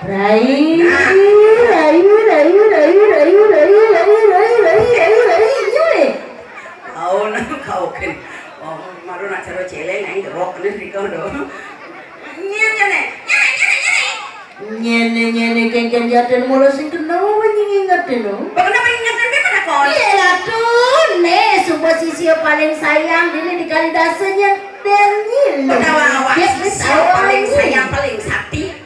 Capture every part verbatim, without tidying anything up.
Rai, rai, rai, rai, rai, rai, rai, rai, rai, rai, rai, rai, rai, rai. Oh, nang kau kan. Oh, maru nak cara celeng, ai, rok ni di kau doh. Nyene, nyene, nyene, nyene. Nyene, nyene, kengken jaten mula sing kena, apa nyingi ngaten, no? Bagaimana ingatkan dia pada kau? Iya lah tu, nih, sumpah sisio paling sayang, ini di Kalidasanya, dan nyil. Pada awak, sisio paling sayang, paling sakti.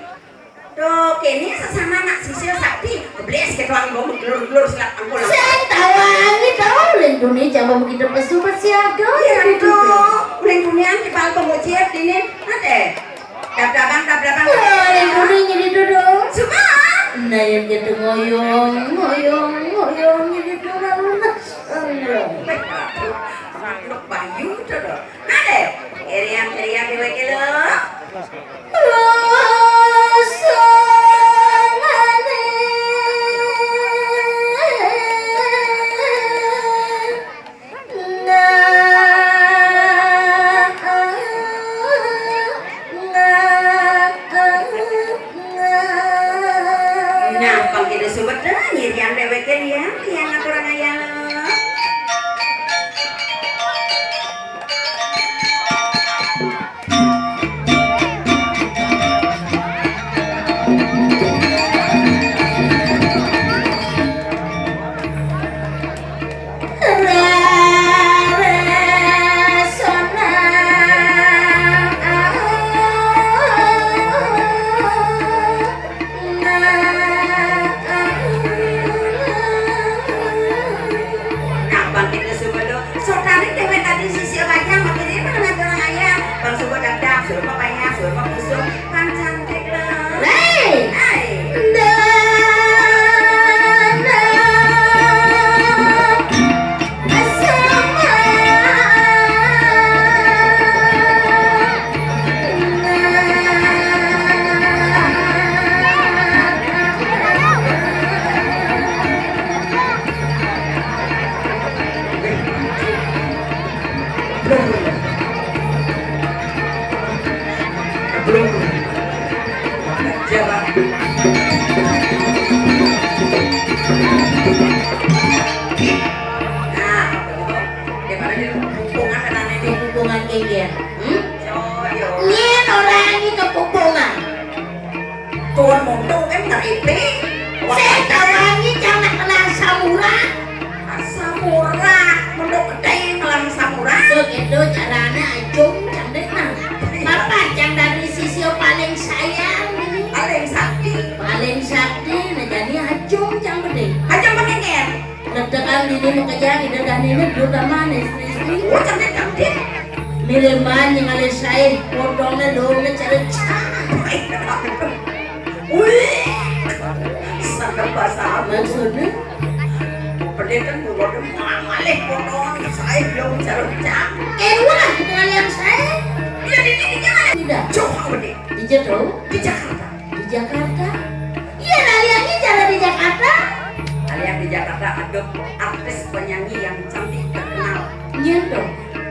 Tuh, kini sesama nak sisir sakti, kebles ke tuang gua menggelur-gelur silap angkul. Sing tawangi tau, ulin duni jaba begitu pesu bersiaga, ya, ya, gitu. Ulin duni yang kepala pengucir dini, ade. Dab-dabang, dab-dabang. Ulin duni jadi duduk. Semua. Nah, yang gitu ngoyong, ngoyong, ngoyong, jadi duduk. Makhluk bayu tu doh. Ade, eriang-eriang dewek lo. Nah, pang kita subat dah, nyirian dewek ya, yang aku orang ayah. Nah, bangkit ke subuh lu. Sotarik dewe tadi sisi wajah, makin ini mana ngatur ayah. Bang subuh dapdap, suruh pepaya, suruh pepusung, pan cantik lo. Hei! Hei! Belum. Belum. Nah, daripada di hubungan kan aneh nih. Hubungan kayak dia. Hmm? Cowok, yo. Nyén orang ini ke hubungan. Tuan monto kan ngeripe. Saya tawangi jangan kenal samura. Samura, monto gede ngelam samura. Begitu caranya acung cantik nah. Bapak yang dari sisi paling sayang ini. Paling sakti. Paling sakti, nah jadi acung yang gede. Acung pakai ker. Ketekan dini mau kerja, kita dah ini dulu taman istri-istri. Oh, cantik, cantik. Milih ban yang ada saya, potongnya dulu, cara cah. Wih, sangat basah. Maksudnya? Pendek kan, gua udah malah malih potongan saya belum cara cah. Eh, wah, pengalian saya. Iya, di sini jangan. Tidak. Coba pendek. Di Jatro? Di Jakarta. Di Jakarta? Iya, nah, lihatnya cara di Jakarta. Lihat di Jakarta ada artis penyanyi yang cantik terkenal. Nyén to?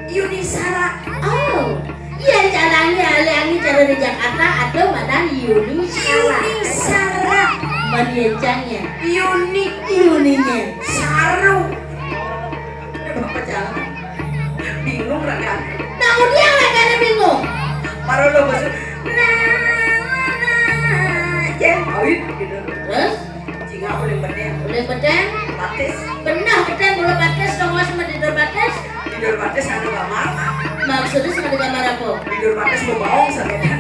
Yuni Sara. Oh, iya, caranya, lihatnya cara di Jakarta ada Madan Yuni Sara. Yuni Sara. Madan cangnya. Yuni. Yuninya. Saru. Ada apa jalan? Bingung raga. Nah, dia raga bingung. Baru lo masuk. Nah, nah, nah. Jen, awit gitu. Terus? Singa uling bedeng. Uling bedeng? Batis. Benar bedeng, bulu batis, dong, mas, sama tidur batis. Tidur batis, anu kamar. Maksudnya sama di kamar apa? Tidur batis, mau baong, sama kan.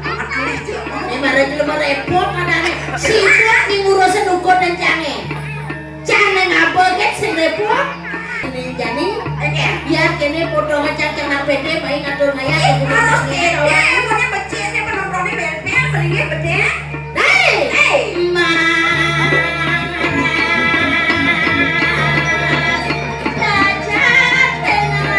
Amat aneh, jelema. Ini marah jelema repot, mana nih? Sibuk nih ngurusin ukut dan cange. Jangan ngapa kan sing repot. Ini jani, oke. Biar kene potongan cacang nak pede, main atur maya. Ih, harus pede, emangnya becik nih penontonnya bel-bel, mendingnya pede. Hei! Hei! Mas, cacang dengan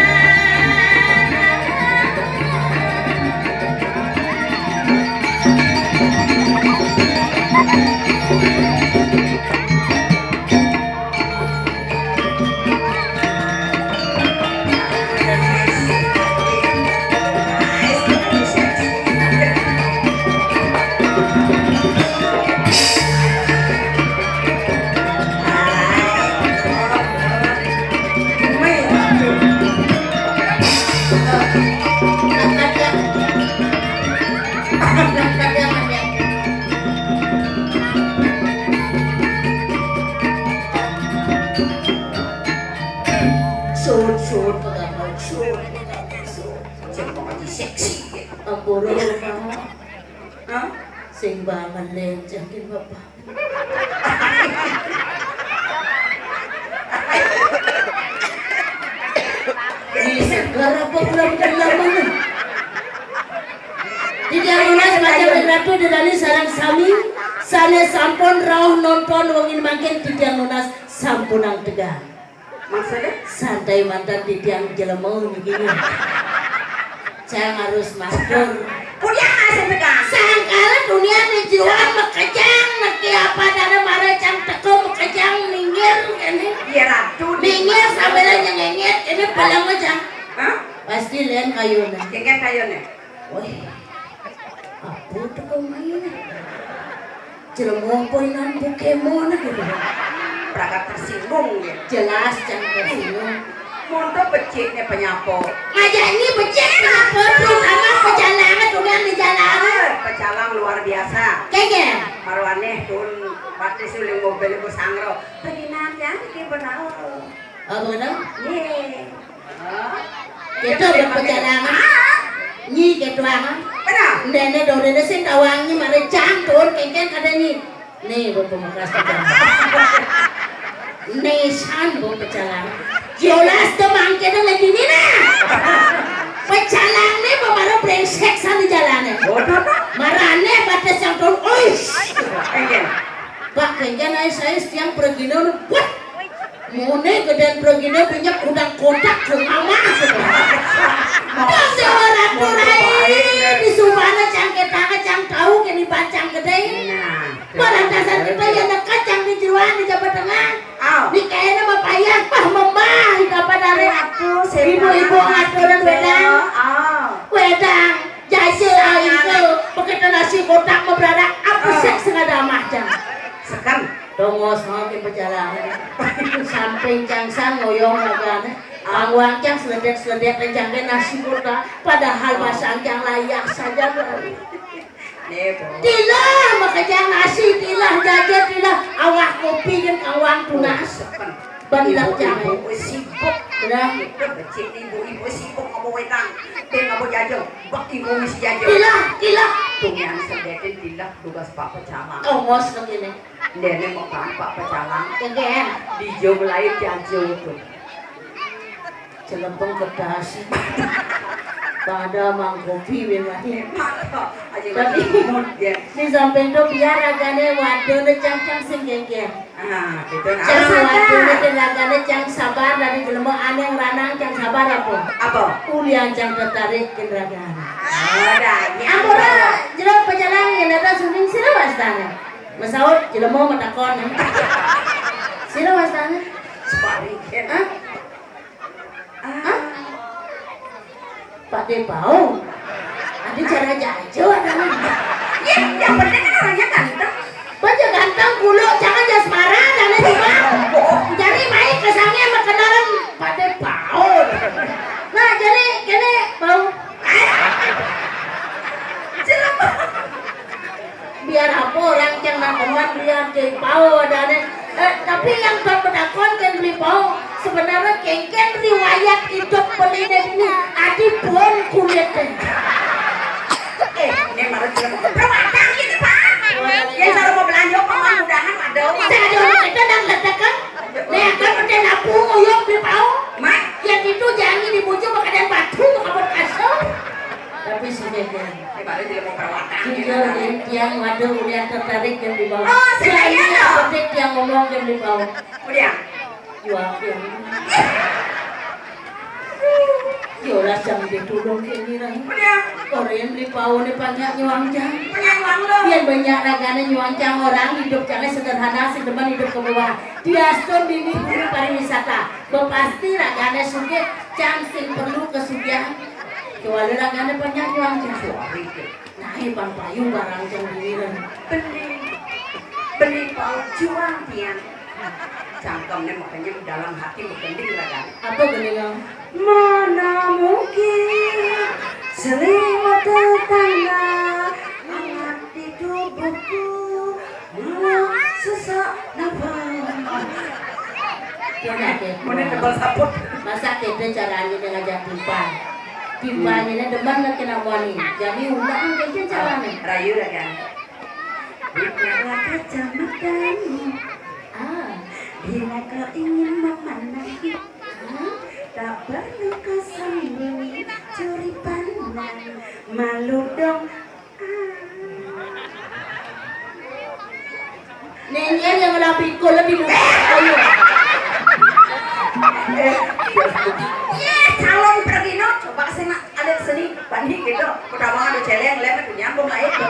Sing banget lenceng, Bapak. Ini segar apa belum kenal mana? Titiang nunas, Majapahit Ratu Dedani sareng sami sané sampun rauh nonton wengi mangkin, titiang nunas sampunang tegang. Maksudnya? Santai mantan titiang jelema niki. Cang harus matur. Punya ngasih tegang. Sangkala dunia di jiwa makejang, niki apa dana mara cang teko makejang, minggir kéné. Iya, Ratu. Minggir sambil nyengengit, ini paling macam. Hah? Pasti lain kayuné. Kéngkén kayuné. Woi, apa teko main? Jelema apa inan Pokémon gitu. Pragat tersinggung ya. Jelas cang tersinggung. Monto beciknya penyapo. Ngajak ini becik kenapa? Terutama pecalangan, udah di jalanan. Eh, pecalang luar biasa. Kayaknya. Marwaneh pun pati suling mobil ibu sangro. Pergi nanti aja ke Benau. Apa kena? Nih. Kéto berpecalangan. Nyi kéto angan. Benar. Néné dodéné sing kawangi mari cang turun kéngkén kadé nyi. Nih, Bapak Mekas tukang. Nisan, Bapak pecalang. Jolas to mangkéné lagi nina. Pecalang nih, Bapak baru brengsek sana jalannya. Bodoh, Pak. Marané batas yang turun. Uish. Kéngkén. Pak, kéngkén ae saya tiang pergi nang. Wah. Mone gedén progina punya kudang kotak ke mama. Bang Dewa Ratu Rai, di subana cang ketanga cang tahu ke di pancang gedé. Nah. Parantasan kita ya dekat cang di jeruan di Jawa Tengah. Aw. Di kayaknya mah payah, pah memah, di kapan hari. Ibu-ibu ngaturan wedang. Aw. Wedang, jaja, itu, pakai nasi kotak, mau beranak, apa sek sengaja mah cang. Sekan. Tongos mau ke pejalan. Samping cangsan ngoyong ragane. Pangwang cang seledek-seledek rencangke nasi kota. Padahal masang cang layak saja, bro. Nih, Bu. Tilah, makanya nasi, tilah, jajan, tilah. Awak kopi jeung kawang tunas. Sekan. Ban ibu, ibu sibuk. Benar. Itu becik ibu, ibu sibuk ngomong wedang. Dia ngomong jajan. Bak ibu mesti jajan. Tilah, tilah. Tuh yang sedetin tilah tugas Pak Pecalang. Tongos begini. Ndéné mekan Pak Pecalang. Kéngkén. Di jog lain jajo tuh. Celempeng kedasi. Pada mangkopi wéh. Tapi di samping tuh biar ragane waduh ne cang-cang sing kéngkén. Ah, gitu. Cang waduh ne cang ragane cang sabar dari jelema aneh ranang cang sabar apa? Apa? Ulian cang tertarik ke ragane. Oh, dah, iya. Ampura, jero pejalan yang datang suning sira wastane. Mesaut jelema matakon. Sira wastane? Separi. Hah? Hah? Pak Depau. Ada cara jajo ada. Ya, yang penting kan orangnya ganteng. Baja ganteng kulo jangan jasmara dan juga. Jadi baik kesannya sama kenalan Pak Depau. Nah, jadi kene bau. Biar apa orang cang nak teman biar jadi pau adane. Eh, tapi yang tak penakon kan beli pau. Sebenarnya kengken riwayat hidup beli ini adi pun kulit deh. Eh, ini malah jelema. Perwata ini, Pak. Ya, kalau mau belanja, Pak, mudahan ada. Saya ada kita dan letakkan. Nih, kan udah lampu, uyuk beli pau. Mak, yang itu jangan dibujuk, makanya batu, makanya kasar. Tapi sih, Dek, ya. Ini baru jelema perwata. Jujur, ya, tiang waduh, udah tertarik yang di bawah. Oh, saya iya, loh. Penting tiang ngomong yang di bawah. Udah. Wah, ya. Yolah, jang ditulung kene, Rai. Udah. Orang beli pau ne banyak nyuang jang. Banyak nyuang lo. Biar banyak ragane nyuang jang orang hidup jangan sederhana, sing demen hidup kemewahan. Diastun dini bumi pariwisata. Bepasti ragane sugih, jang sing perlu kesugihan. Kecuali ragane banyak nyuang jang. Nah, bang payu barang jang dini, Rai. Beli. Beli pau juang tiang. Cangkemnya makanya dalam hati bergending raga. Apa gendingan? Mana mungkin selimut tetangga hangat di tubuhku, malah sesak nafas. Mana tebal saput. Masa kita caranya dengan ngajak timpal. Timpalnya demen nak kena moni. Jadi ulang kayaknya caranya. Rayu lah kan. Bukalah kacamatamu. Ah, bila kau ingin memandangi, ah, tak perlu kau sembunyi, curi pandang, malu dong. Ah. Nyenyen yang lebih cool, lebih muda. Ayo. Eh, ya, calon pergi, no. Coba sih, nak. Ada seni, bani gitu. Udah mau ada celeng, lem itu nyambung lah itu.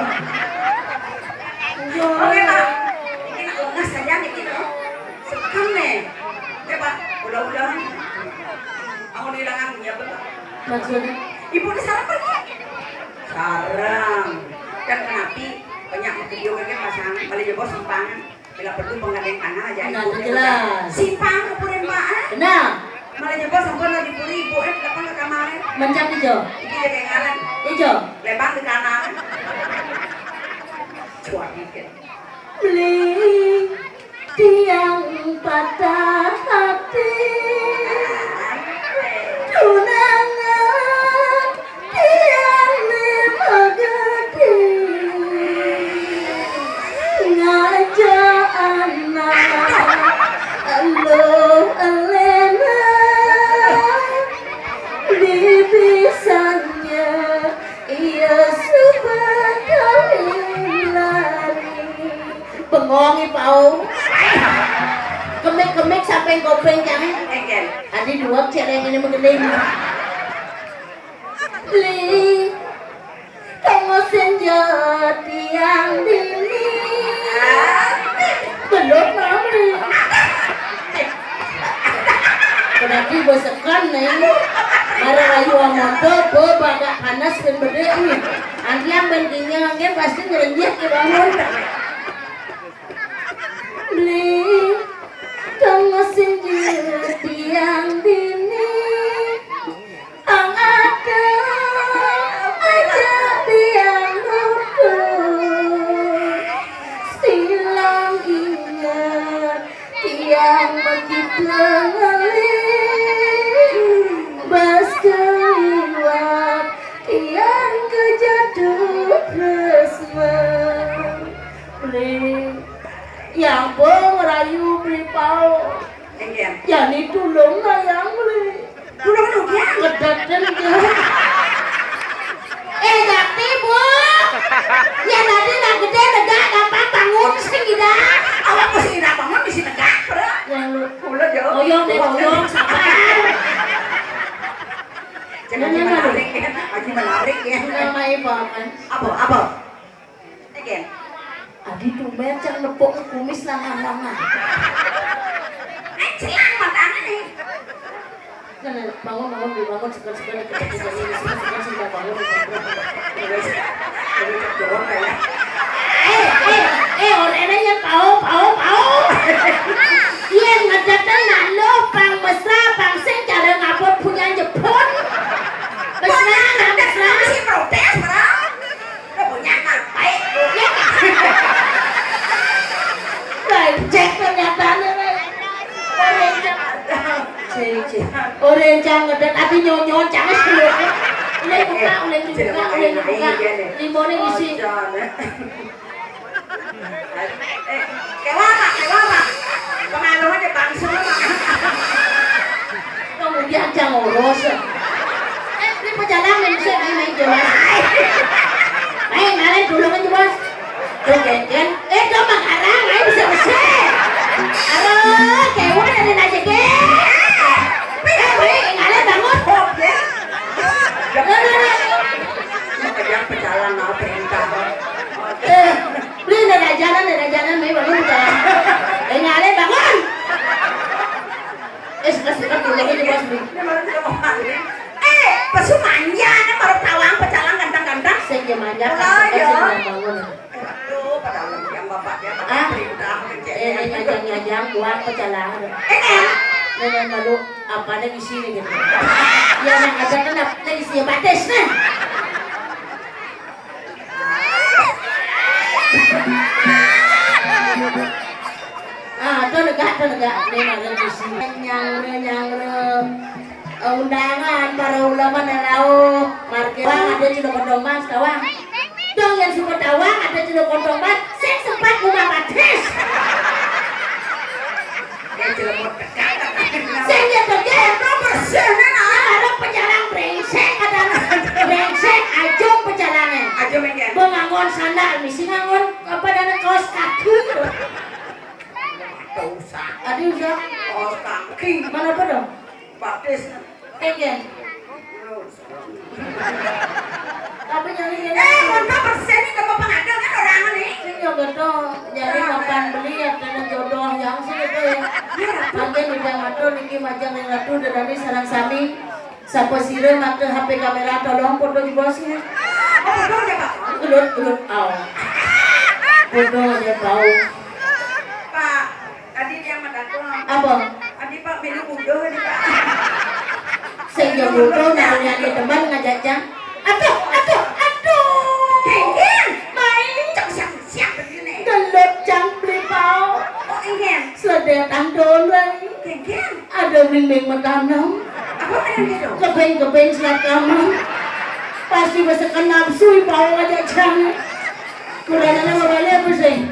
Oke, Pak. Ini nak lengas saja nih gitu. Sekam nih. Ya, Pak. Udah-udahan. Aku kehilangan punya, Pak. Maksudnya? Ibu di sana pergi. Sarang. Dan kenapi banyak video kan pasang. Balik jebos simpang. Bila perlu penggandeng tanah aja. Nah, ibu itu jelas. Simpang ke Puri Mbak, eh? Benar. Malah jebos sampun lagi Puri, ibu, eh, datang ke kamar, eh. Mencap ijo. Iki ya kayak ngaran. Ijo. Lebang di kanan. Cuak dikit. Beli tiang patah hati. Tunangan tiang lima gede. Ngajak anak lo Elena. Di bisannya ia sudah kawin lari. Bengong i pau. Kemik-kemik sampai kopeng jangan. Engkel. Tadi dua celeng ini menggeling. Li, kamu senja tiang dini. Belum, Mami. Berarti bosekan nih. Mara ayu amoto, bo bagak panas dan bede. Antiang ben kinyang, pasti ngerenjit ke bangun. Beli, kamu senja tiang dini. Ang ada aja tiang nutur. Silang ingat tiang begitu ngeling. Bas keliwat tiang kejatuh tresna. Beli. Yang bo ngerayu beli pau. Engken. Yani tulung lah yang beli. Tulung lu ya? Ngedet kan dia. Eh, Jati, Bu. Ya tadi nak gede negak, gampang bangun sing ida. Awak mesti ida bangun, mesti negak, bro. Yang lu. Kula yo. Oyong deh, oyong, sabar. Jangan menarik ya. Lagi menarik ya. Yang main apa? Apa? Apa? Again. Adi tumben cang nepuk kumis langan-langan. Ay, celang matanya nih. Nah, nah, bangun, bangun, Bu, bangun, seger, seger, seger, seger, seger, seger, seger, bangun, bangun, bangun. Terus, terus, terus, ya. Eh, eh, eh, orang ini ya, pau, pau, pau. Iya, ngedetan nak lo, pang mesra, pang sing, cara ngapur punya jepun. Mesra, nak mesra. Masih protes, bro. Punya apa? Baik, Bu. Baik, cek ternyata nih, Bang. Orange. Cek, cek. Orange yang ngedet, tapi nyonyon, jangan dulu. Boleh buka, boleh dibuka, boleh dibuka. Limonnya isi. Eh, kewa, Pak, kewa, Pak. Pengaruh aja bangsa, Pak. Kemudian jangan ngurus. Eh, ini pejalan main sih, main, main jelas. Main, main dulu kan jelas. Tuh, Gen, Gen. Eh, tuh, Mak Arang, ayo bisa, bisa. Aduh, kewa dari aja, Gen. Eh, weh, ngalen bangun. Loh, loh, loh. Yang pejalan mau perintah. Eh, Beli, nerajanan, nerajanan, mai bangun, Bang. Eh, ngale, bangun. Eh, sudah, sudah, dulu ini, Bos, Beli. Eh, pesu manja, kan baru tawang, pecalang, ganteng-ganteng. Sing ya manja, kan, sing ya bangun. Aduh, padahal yang bapak dia, ah? Perintah, eh, eh, ngajang-ngajang, buang, pecalang. Eh, eh. Nenek malu, apa ada di sini, gitu. Ya, nak ngajak kan, apa ada di sini, batis, nah. Ah, tu negak, tu negak. Ni nak reduksi. Nyangre, nyangre. Eh, undangan para ulama nerau. Marke. Wang ada cilok kontong mas, tawang. Dong yang suka tawang ada cilok kontong mas. Sing Mana apa dong? Baptis. Kengken. Tapi nyari ini. Eh, mun bersih nih, kamu pengadil kan orang nih. Sing yo betul. Jadi kapan beli ya kena jodoh yang sih itu ya. Iya. Mangkin udah matur niki majeng ring ratu dedani sareng sami. Sapa sira makta H P kamera tolong foto jebos ya. Oh, foto aja, Pak. Gelut, gelut, au. Foto aja bau. Pak, tadi dia mah datang. Apa? Tadi Pak minum udah nih, Pak. Sing yo foto namanya dia teman ngajak jang. Aduh, aduh, aduh. Kengken. Mai. Cok siap, siap begini. Gelut jang beli bau. Oh, iya. Seledetan doang. Kengken. Ada miming matanem. Apa yang gitu? Kebeng-kebeng selat kamar. Pasti besekan nafsu bau aja jang. Kuranannya mau balik apa sih?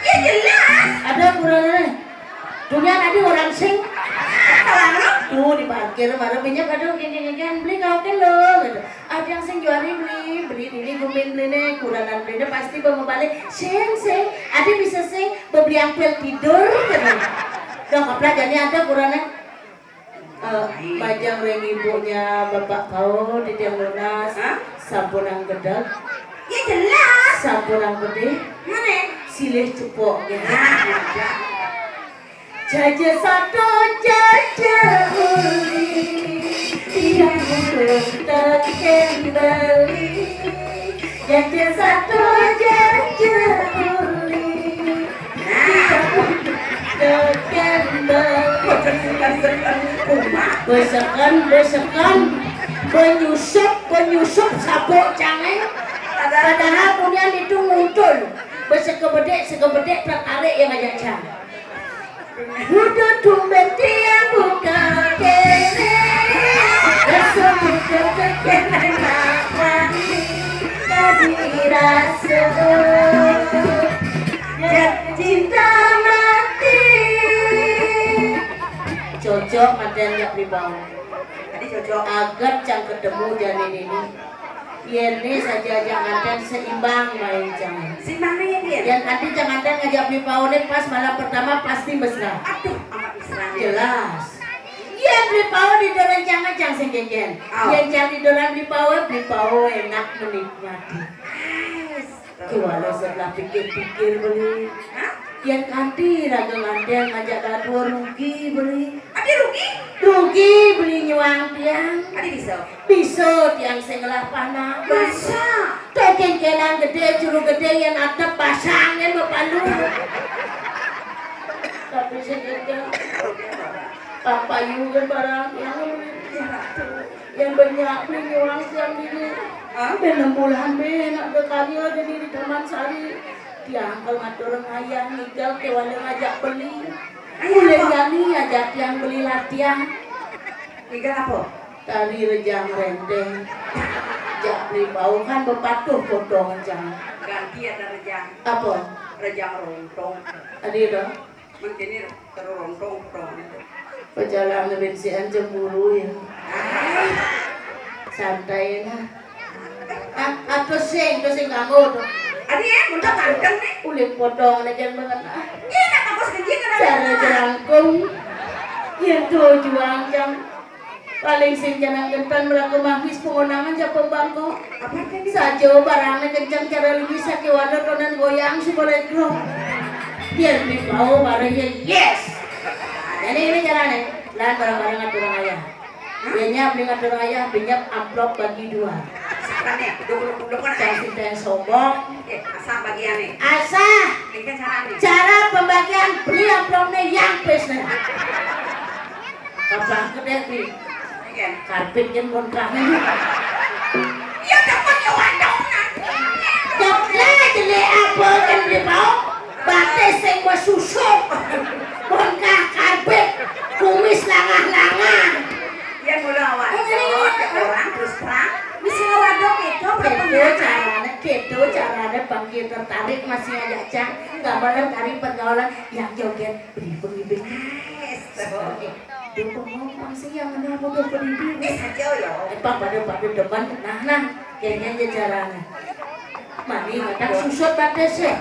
Ya jelas. Ada kuranannya. Dunia tadi orang sing. Tuh di parkir baru minyak aduh gini gini beli kau ke lo gitu. Ada yang sing juari beli beli ini gumin beli nih kuranan beli pasti mau balik sing sing. Ada bisa sing beli ampel tidur gitu. Dong apa jadi ada kuranan. Eh, majang ring ibunya Bapak Pau di tiang lunas. Hah? Sampunang gedeg. Ya jelas. Sampunang gedeg. Mana? Silih cepok ya. Nah, udah. Jaja satu jaja uli, tiang burung teken beli. Jaja satu jaja uli. Nah. Besekan, besekan, benyusup, benyusup sabuk cangeng. Padahal kemudian itu muncul. Besekebedek, sekebedek tertarik yang ngajak cang. Udah tumben tiang buka kene. Rasa buka kene nak wangi. Tadi rasa. Jat cinta mati. Cocok manten jak pribau. Tadi cocok. Agat cang ketemu jani ini. Yen ni saja jak nganten seimbang main cang. Seimbang ni ya dia. Yang nanti cang nganten ngajak pribau ni pas malam pertama pasti mesra. Aduh, amat mesra. Jelas. Yen pribau di doran cang cang sing kengken. Au. Yen cang di doran pribau, pribau enak menikmati. Ais. Ki walau setelah pikir-pikir beli. Hah? Yang kanti raga nganten ngajak dadua rugi beli. Ada rugi? Rugi beli nyuang tiang. Ada bisa? Bisa tiang sing ngelah panah. Masa? Tokeng kenan gede, juru gede yang atap pasang yang berpalu. Tapi sing gede. Papayu kan barang yang yang banyak beli nyuang tiang dini. Hah? Ben enam bulan ben nak berkarya jadi di Taman Sari. Tiang kalau ngatur ngayah ngigal ke wala ngajak beli. Ayah boleh apa? Jani ajak tiang beli latihan. Ngigal apa? Tari rejang renteng. Jak beli bau kan berpatuh potong jang. Ganti ada rejang. Apa? Rejang rontong. Tadi dah. Mungkin ini terus rontong potong. Pejalan bensian cemburu ya. Santai nah. Ah, ah, terus sing, terus sing kamu tuh. Adi ya, udah kanteng nih. Ulit potong aja banget ah. Iya, nak bagus kencing kan? Cara jerangkung. Iya tuh juang jam. Paling sing jangan gentan melaku mahis pengonangan siapa bangko. Apa tadi? Sajo barangnya kencang cara lebih sakit wadah tonan goyang si boleh. Biar di bawah barangnya yes. Jadi ini caranya. Lain barang-barang aturan ayah. Dia nyiap dengan orang ayah, dia nyiap amplop bagi dua. Sekarang nih, dua puluh puluh kan. Saya sudah sombong. Eh, asah bagian nih. Asah. Ini kan cara nih. Cara pembagian beli amplopnya yang pes nih. Apa gede nih? Iya. Karpet kan mau kangen. Ya dapat ya wadon. Kok lah jelek apa kan beli bau? Batis sing wis susuk. Bongkah karbit, kumis langah-langah. Ya mula awak. Eh, cok, ya orang terus terang. Wis ngawado kedo. Kedo carane, kedo carane bang ki tertarik masih ngajak cang. Gambaran tari pergaulan yang joget beri pengibing. Nice. Dia pengomong sih yang menang mobil pendidik. Ini saja ya. Emang pada-pada depan. Nah, nah. Kayaknya aja caranya. Mami, kadang susut batasnya.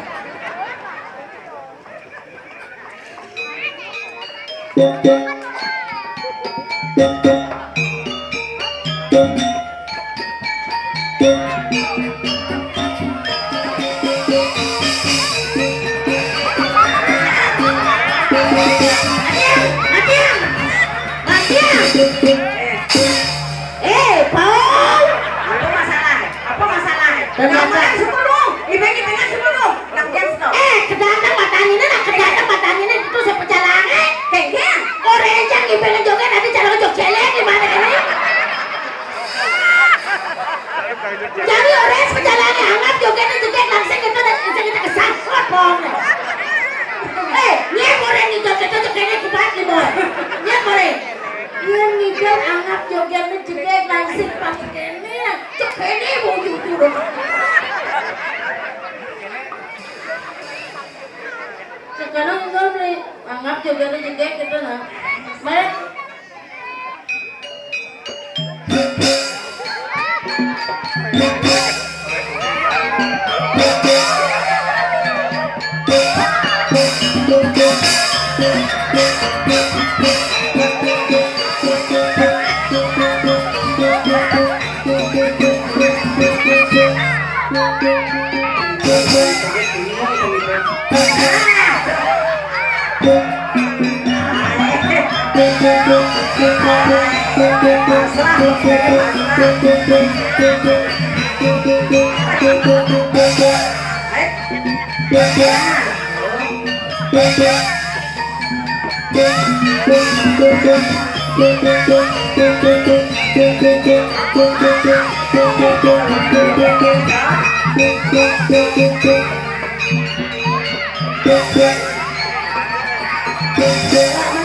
Langsing pas kéné, cek kéné mau jujur. Sekarang enggak boleh anggap juga rezeki gitu nah. Mari.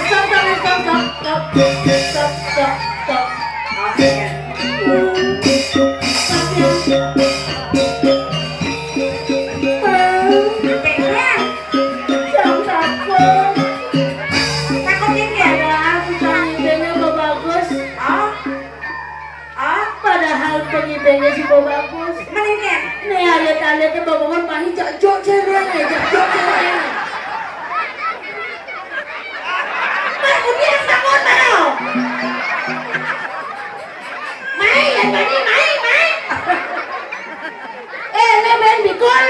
Stop, stop, stop, stop, stop, stop, stop, stop. Oke. Stop ya. Ceknya. Jangan takut. Takut ini ya? Ada apa, Bang? Idenya Mbak Bagus. Oh. Ah, padahal pengibenya si Bo Bagus. Mendingan. Nih, alit-alitnya Bo Bagus, mahi jok-jok cereng ya, jok-jok cereng. Mai, udah yang takut, mana? Mai, yang tadi, mai, mai. Eh, ini main bikul.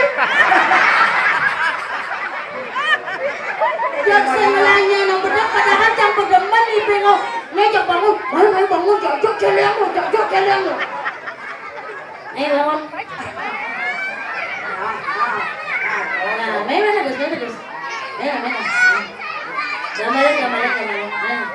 Jok sing ngelanya nang bedek, padahal cang pedemen nih, bengok. Nih, cok bangun. Mai, mai, bangun, cok, cok, celiang lu, cok, cok, celiang lu. Ayo, bangun. Nah, mai, mana, Gus, mana, Gus? Ayo, mana? Gambaran, gambaran, gambaran. Ayo.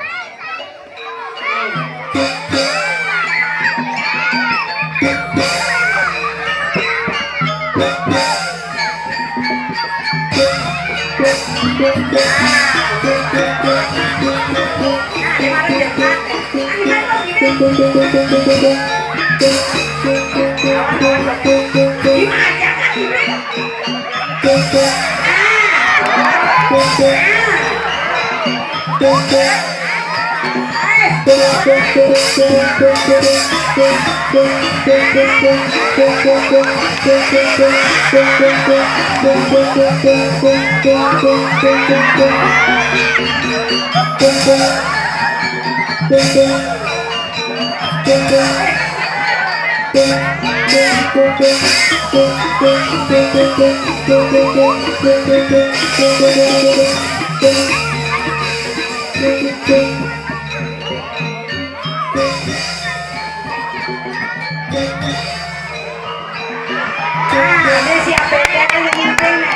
Nah, ini siapa yang ngimpin, nih?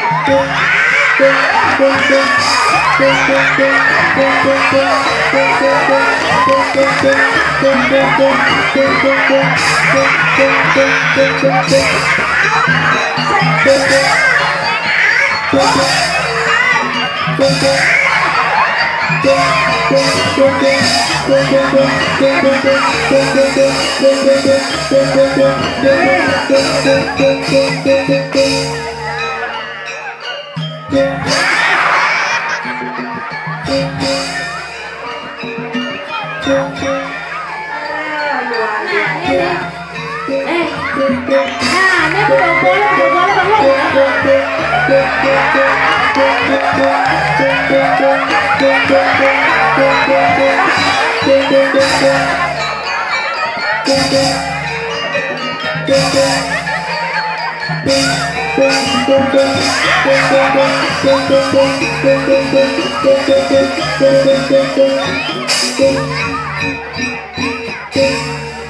Nah, ini. Eh, nah, ini udah boleh, udah boleh, Bang.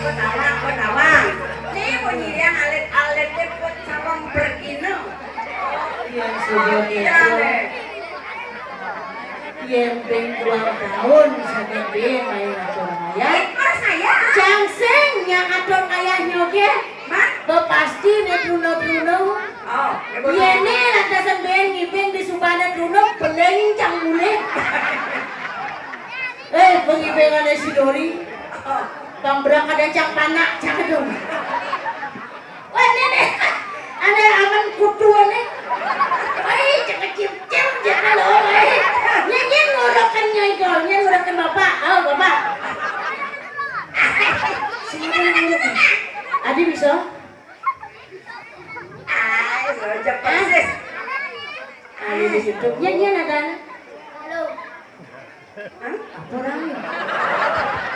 Ketawa, ketawa. Nih, bunyi yang alit-alit, put calon pergi, no. Yang sudah itu. Yén ping ulang tahun saja dia main atur ayah. Mas saya. Cang sing yang atur ayahnya oke. Mas. Bepasti né Bruno Bruno. Oh, ya betul. Yéné lantasan ben ngibing di subana Bruno beling cang mulih. Eh, pengibingannya si Dori. Oh. Pambrak ada cak panak, cak dong. Wah, nenek, ada aman kutu nih. Wah, cek kecil-kecil, cek kalau, wah. Nyanyi ngorokan nyai kau, nyanyi ngorokan bapak. Oh, bapak. Siapa yang ngorokan? Adi bisa? Ay, so, Jepang, sis. Ayo di situ. Nyanyi ada. Halo. Hah? Apa orang?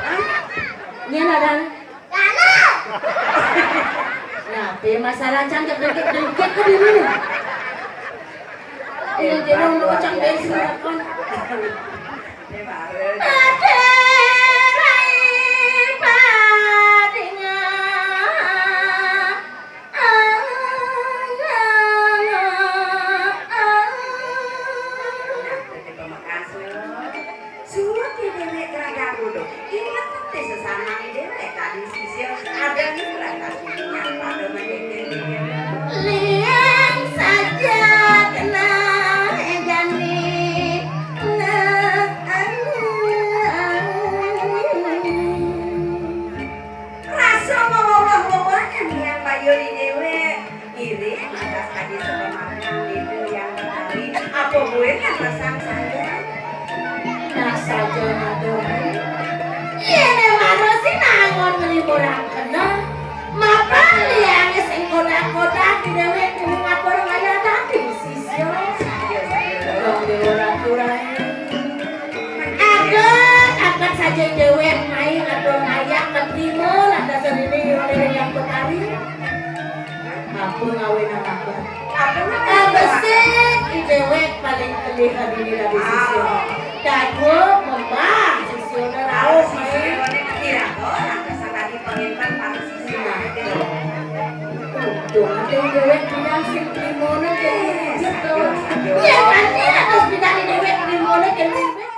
Hah? Nyan ada? Nah, pe masalah cantik dengkit-dengkit ke diri. Iya, dia mau cang dari sini. Ada rai padingan. Suwun ya dhéwék ragamu lho. Inget té sesaman dhéwék tadi sisir ada ning lantas nyapa do menyengking. Liang saja kena jani. Nah, anu, anu. Rasa mawewehan yang bayoni dhéwék. Iring atas adi sepemarna ibu yang Betari. Apa buin yang resang saja? Nah saja ngatur. Yéné manusi nangon ngeliburang kena. Mapan liangé sing kodak-kodak dhéwék kudu ngatur ngaya dadi sisya. Dong déwa ratu rai. Angkat, angkat saja dhéwék mai ngatur ngaya ketrima lantasan ini oleh yang Betari. Apa ngawinang abet? Apa ngawinang abet? Abesik, i dhéwék paling kelih adini dadi sisya. Dadua membah sisyané rauh, mai. Nah, untung ati dhéwék pindah sing trimana kén. Yén ati atus pindah i dhéwék trimana kén.